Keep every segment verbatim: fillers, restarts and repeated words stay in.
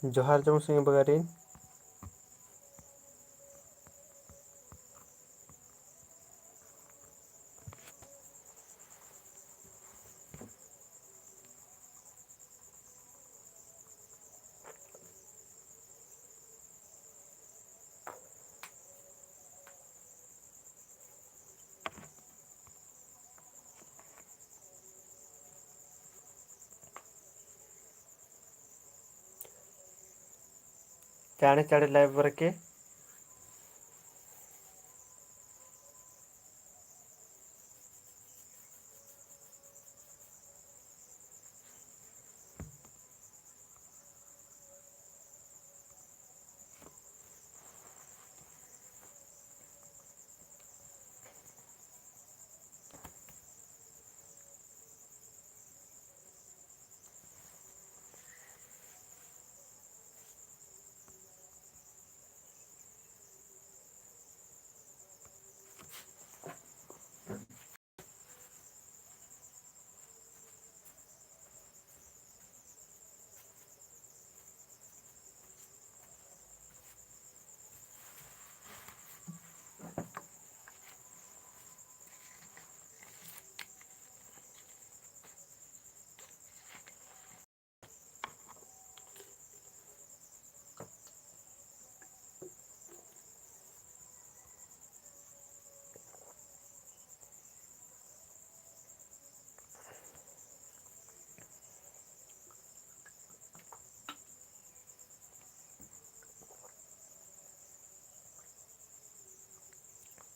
जोहार जम्मो संगी बगारिन। चाड़े चाड़े live बरके।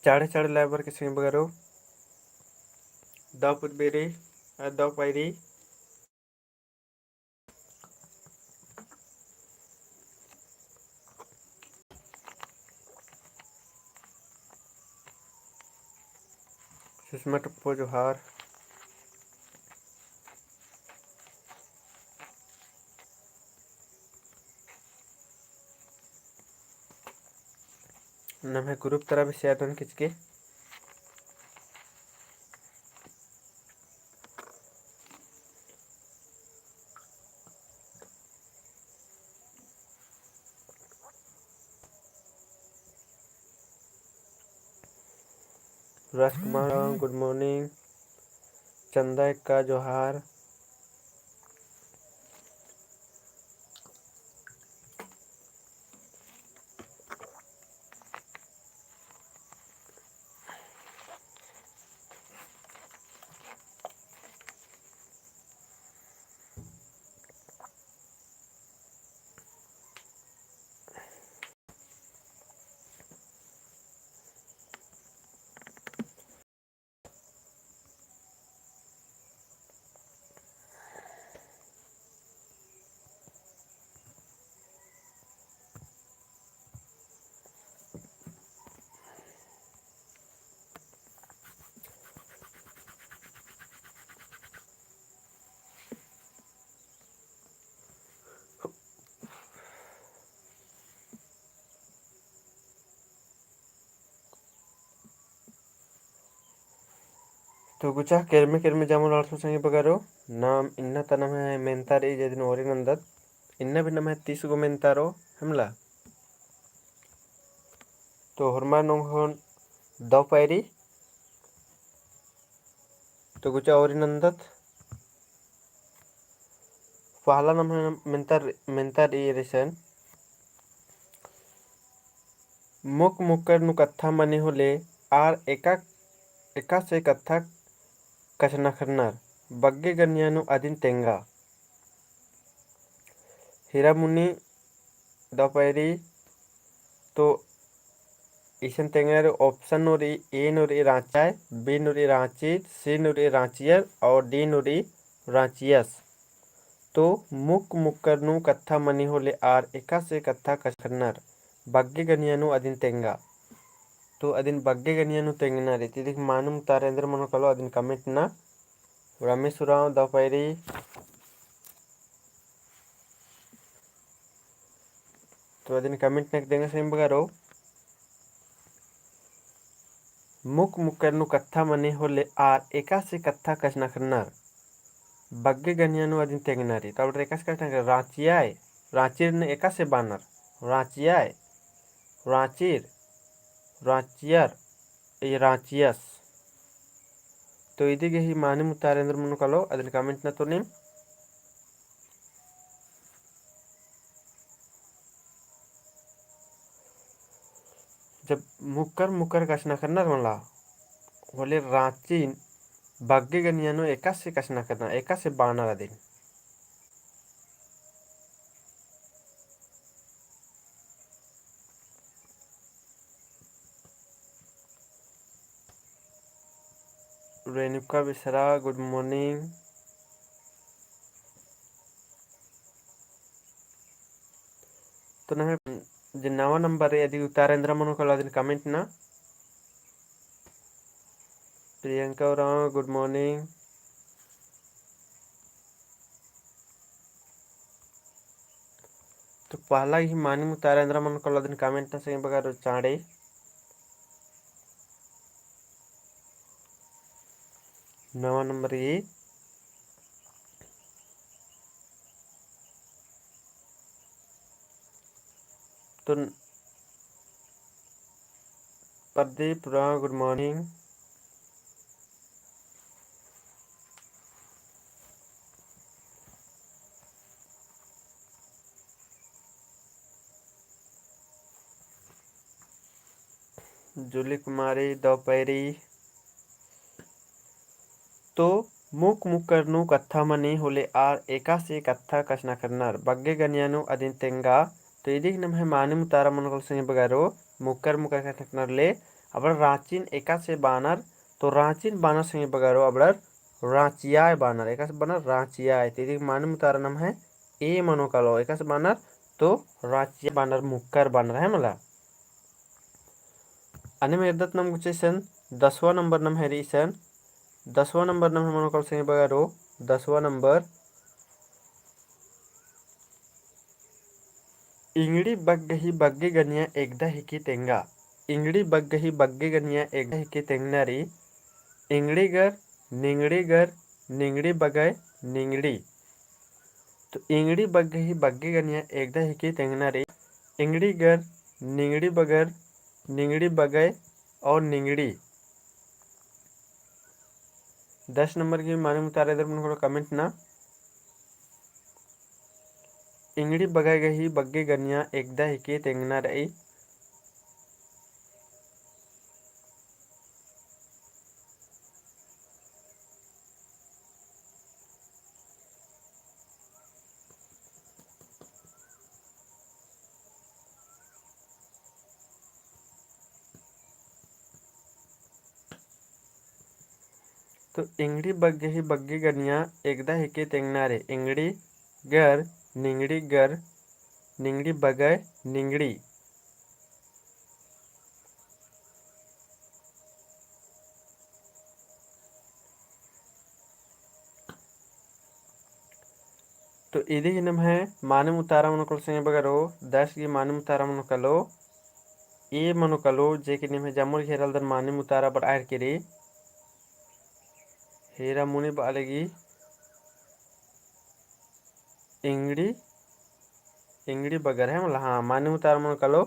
चाड़े चाड़े live बरके संगी बगरो। दव पुरबेरी, अ, दव पैरी। सुषमा टप्पो जोहार। नम्है group तरा भी share नन किचके। राजकुमार, good morning। चंदा एक्का जोहार। तो गुचा केरमे केरमे जामो लाड़सो संगी बगरो, नाम इन्ना ता नम्है मेन्ता रई जे दिन ओरी नन्दत, इन्ना भी नम्है तीस गो मेन्ता रओ, हमला। तो होरमर नू होन दव पैरी, तो गुचा ओरी नन्दत। पहला नम्है मेन्ता, मेन्ता रई इसन। मुक मुक्कर नू कत्था मनी होले आर एका, एकासे कत्था कछनखरनर, बग्गे गनिया नू अदिन तेंगा। हीरा मुनी दव पैरी तो इसन तेंगनर option नू रई, A नू रई राँचाय, B नू रई राँची, C नू रई राँचियर और D नू रई राँचियस। तो मुक मुक्कर नू कत्था मनी होले आर एकासे कत्था कछनखरनर, बग्गे गनिया नू अदिन तेंगा। तो अदिन बग्गे गनिया नू तेंगना रई। ती दिख मानुम तार एन्देर मनो कालो अदिन comment ना। रमेश उराँव दव पैरी। तो अदिन comment नक तेंगा संगी बगरो। मुक मुक्कर नू कत्था मनी होले आर एकासे कत्था कछनखरनर, बग्गे गनिया नू अदिन तेंगना रई। तो अब एकासे कछनखरनर राँचियाय, राँचिर ने एकासे बानर, राँचियाय, राँचिर, राँचियर, ए राँचियस। तो इदी गही मानिम उतारा एन्दर मनो कालो, अदिन comment नना तो नीम। जब मुक्कर मुक्कर कछनखरनर मला, होले राँचिन बग्गे गनिया नू एकासे कछनखरनर, एकासे बानर अदिन। रेणुका बेसरा, good morning। तो नम्है जे नवा number रई, अदी उतारा एन्दरा मनो कालो, अदिन comment नना। प्रियंका उराँव, good morning। तो पहला ही मानिम उतारा एन्दरा मनो कालो, अदिन comment नना संगी बगरो चाँड़े। नवा number ही तो प्रदीप राव, good morning। जूली कुमारी, दव पैरी। तो मुक मुक्कर नू कत्था मनी होले आर एकासे कत्था कछनखरनर बग्गे गनिया नू अदिन तेंगा। तो इदिक नम्है मानिम उतारा मनो कालो संगी बगरो, मुक्कर मुक्कर कछनखरनर ले अबड़र राँचिन एकासे बानर। तो राँचिन बानर संगी बगरो अबड़र राँचियाय बानर, एकासे बानर राँचियाय। तो इदिक मानिम उतारा नम्है A मनो कालो, एकासे बानर तो राँचियाय बानर, मुक्कर बानर है मला। अन्नेम एरदत नम गुचा इसन दसवाँ number नम्है रई इसन, दसवाँ number नम्है मनो कालो संगी बगरो, दसवाँ number। इंगड़ी बग्गे ही बग्गे गनिया एकदा हिके तेंगा। इंगड़ी बग्गे ही बग्गे गनिया एकदा हिके तेंगना रई। इंगड़ी गर, निंगड़ी गर, निंगड़ी बगय, निंगड़ी। तो इंगड़ी बग्गे ही बग्गे गनिया एकदा हिके तेंगना रई। इंगड़ी गर, निंगड़ी बगर, निंगड़ी बगय और निंगड़ी। दस number गही मानिम उतारा एन्दर मनो कालो comment नना। इंगड़ी बगय गही बग्गे गनिया एकदा हिके तेंगना रई। तो इंगड़ी बग्गे ही बग्गे गनिया एकदा हिके तेंगना रई। इंगड़ी गर, निंगड़ी गर, निंगड़ी बगय, निंगड़ी। तो इदी ही नम्है मानिम उतारा मनो कालो संगी बगरो, दस गही मानिम उतारा मनो कालो, A मनो कालो, जे कि निम्है जम्मो घेरलदन मानिम उतारा बरआ केरी। हीरा मुनि बआ लगी। इंगड़ी, इंगड़ी बगर है मला, हाँ, मानिम उतारा मनो कालो,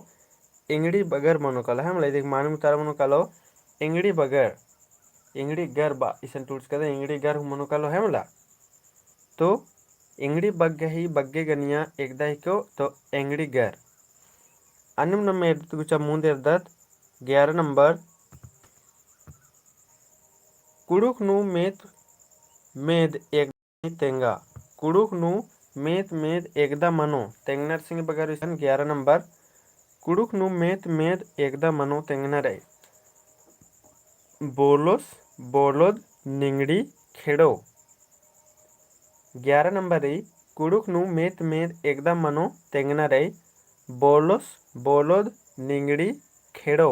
इंगड़ी बगर मनो कालो है मला, इदिक मानिम उतारा मनो कालो, इंगड़ी बगर, इंगड़ी गर बा, इसन टूड़चकदन, इंगड़ी गर हूँ मनो कालो है मला। तो इंगड़ी बग्गे ही बग्गे गनिया एकदा हिको, तो इंगड़ी गर। अन्नेम नम एरदत गुचा मुन्द एरदत, ग्यारह number। कुँड़ुख़ नू मेत मेद एक तेंगा। कुँड़ुख़ नू मेत मेद एकदा मनो तेंगनर संगी बगर इसन ग्यारह number। कुँड़ुख़ नू मेत मेद एकदा मनो तेंगनर रई। बोलोस बोलोद निंगड़ी खेड़ो। ग्यारह number रई, कुँड़ुख़ नू मेत मेद एकदा मनो तेंगनर रई। बोलोस बोलोद निंगड़ी खेड़ो।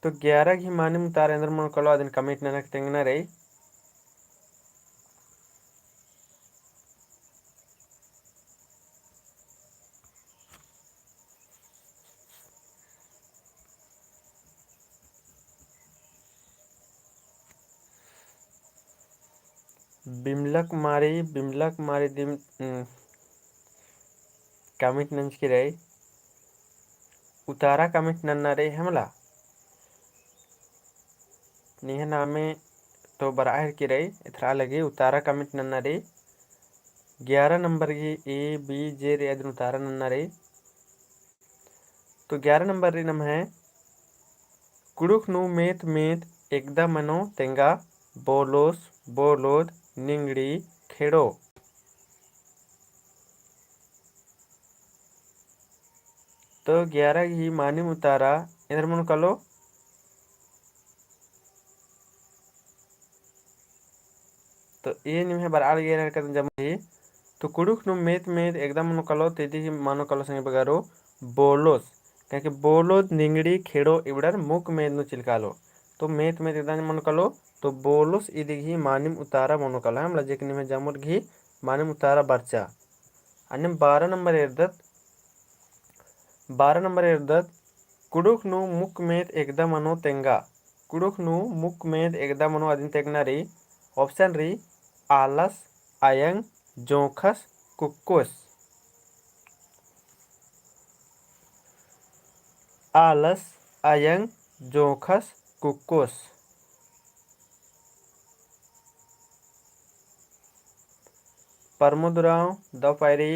तो ग्यारह गही मानिम उतारा एन्दर मनो कालो अदिन comment ननर तेंगनर रई। बिमलक मारी, बिमलक मारी दिम, उम, comment नंजकी रई। उतारा comment नन्ना रई हमला। निंग्है नामे तो बरआ हेलरकी रई, एथरा लगी उतारा comment नन्ना रई। ग्यारह नंबर गही A, B, J रई अदिन उतारा नन्ना रई। तो ग्यारह नंबर रई नम्है, कुँड़ुख़ नू मेत मेत एकदा मनो तेंगा, बोलोस, बोलोद, निंगड़ी, खेड़ो। तो ग्यारह गही मानिम उतारा एन्देर मनो कालो। तो ए निम्है बरआ लगी एरा हेलरकदन जम्मा ही। तो कुँड़ुख़ नू मेत मेत एकदा मनो कालो, तो इदी गही मनो कालो संगी बगरो बोलोस। काहे कि बोलोद, निंगड़ी, खेड़ो इबड़र मुक मेद नू चिलकालो। तो मेत मेत एकदा मनो कालो, तो बोलोस इदी गही मानिम उतारा मनो कालो। हमला जेक निम्है जम्मोर गही मानिम उतारा बरचा। अन्नेम बारह नंबर एरदत, बारह नंबर एरदत, कुँड़ुख़ नू मुक मेद एकदा मनो तेंगा। कुँड़ुख़ नू मुक मेद एकदा मनो अदिन तेंगना रई। Option रई, आलस, अयंग, जोंख़स, कुक्कोस। आलस, अयंग, जोंख़स, कुक्कोस। प्रमोद उराँव, दौ पैरी।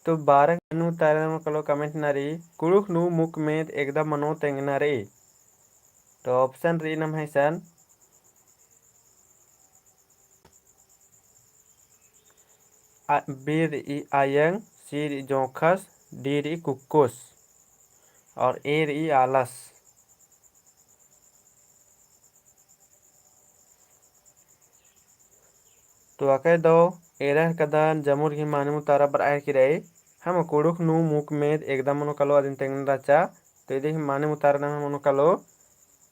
तो बारह नू उतारा मनो कालो comment नना रई, कुँड़ुख़ नू मुक मेद एकदा मनो तेंगना रई। तो option रई नम्है इसन, आ, B रई अयंग, C रई जोंख़स, D रई कुक्कोस और A रई आलस। तो अकय दौ एरा हेलरकदन जम्मोर गही मानिम उतारा बरआ हेलरकी रई। हम कुँड़ुख़ नू मुक मेद एकदा मनो कालो अदिन तेंगना रहचा। तो इदी गही मानिम उतारा नम्है मनो कालो,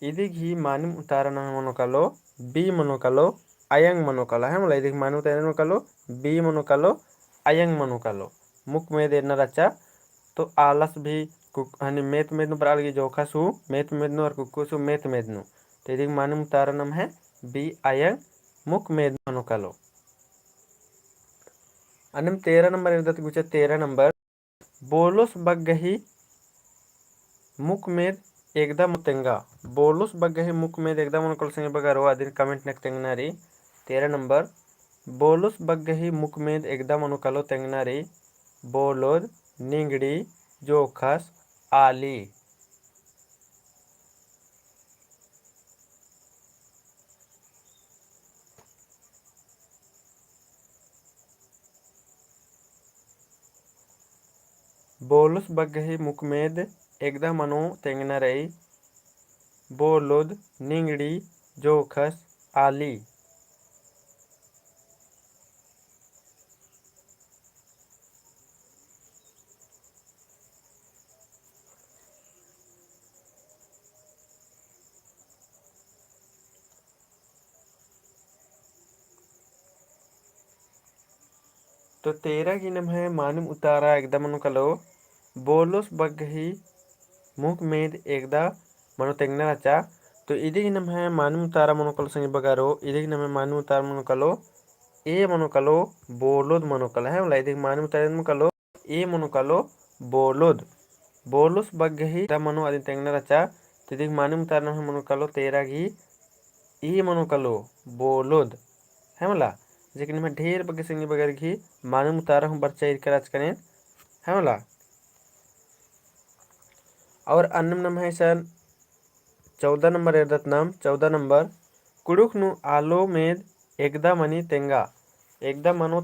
इदी गही मानिम उतारा नम्है मनो कालो, B मनो कालो, अयंग मनो कालो। हमला इदी गही मानिम उतारा मनो कालो, B मनो कालो, अयंग मनो कालो। मुक मेद एरना रहचा। तो आलस भी कुक-, हनी मेत मेद नू बरआ लगी, जोंख़स हूँ मेत मेद नू और कुक्कोस हूँ मेत मेद नू। तो इदी गही मानिम उतारा नम्है B अयंग मुक मेद मनो कालो। अन्नेम तेरह नंबर एरदत गुचा तेरह नंबर। बोलोस बग्गे ही मुक मेद एकदा मनो तेंगा। बोलोस बग्गे ही मुक मेद एकदा मनो कालो संगी बगरो अदिन comment नक तेंगना रई। तेरह नंबर। बोलोस बग्गे ही मुक मेद एकदा मनो कालो तेंगना रई। बोलोद, निंगड़ी, जोंख़स, आली। बोलोस बग्गे ही मुक मेद एकदा मनो तेंगना रई। बोलोद, निंगड़ी, जोंख़स, आली। तो तेरह गही नम्है मानिम उतारा एकदा मनो कालो, बोलोस बग्गे ही मुक मेद एकदा मनो तेंगना रहचा। तो इदी गही नम्है मानिम उतारा मनो कालो संगी बगरो, इदी गही नम्है मानिम उतारा मनो कालो, A मनो कालो, बोलोद मनो कालो, है मला। इदी गही मानिम उतारा मनो कालो, A मनो कालो, बोलोद। बोलोस बग्गे ही एकदा मनो अदिन तेंगना रहचा। तो इदी गही मानिम उतारा नम्है मनो कालो तेरह गही A मनो कालो, बोलोद। है मला, जेक निम्है ढेर बग्गे संगी बगर गही मानिम उतारा हूँ बरचा ईरका रहचकन एन, है मला। और अन्नेम नम्है इसन चौदह नंबर एरदत नाम, चौदह नंबर, कुँड़ुख़ नू आलो मेद एकदा मनी तेंगा। एकदा मनो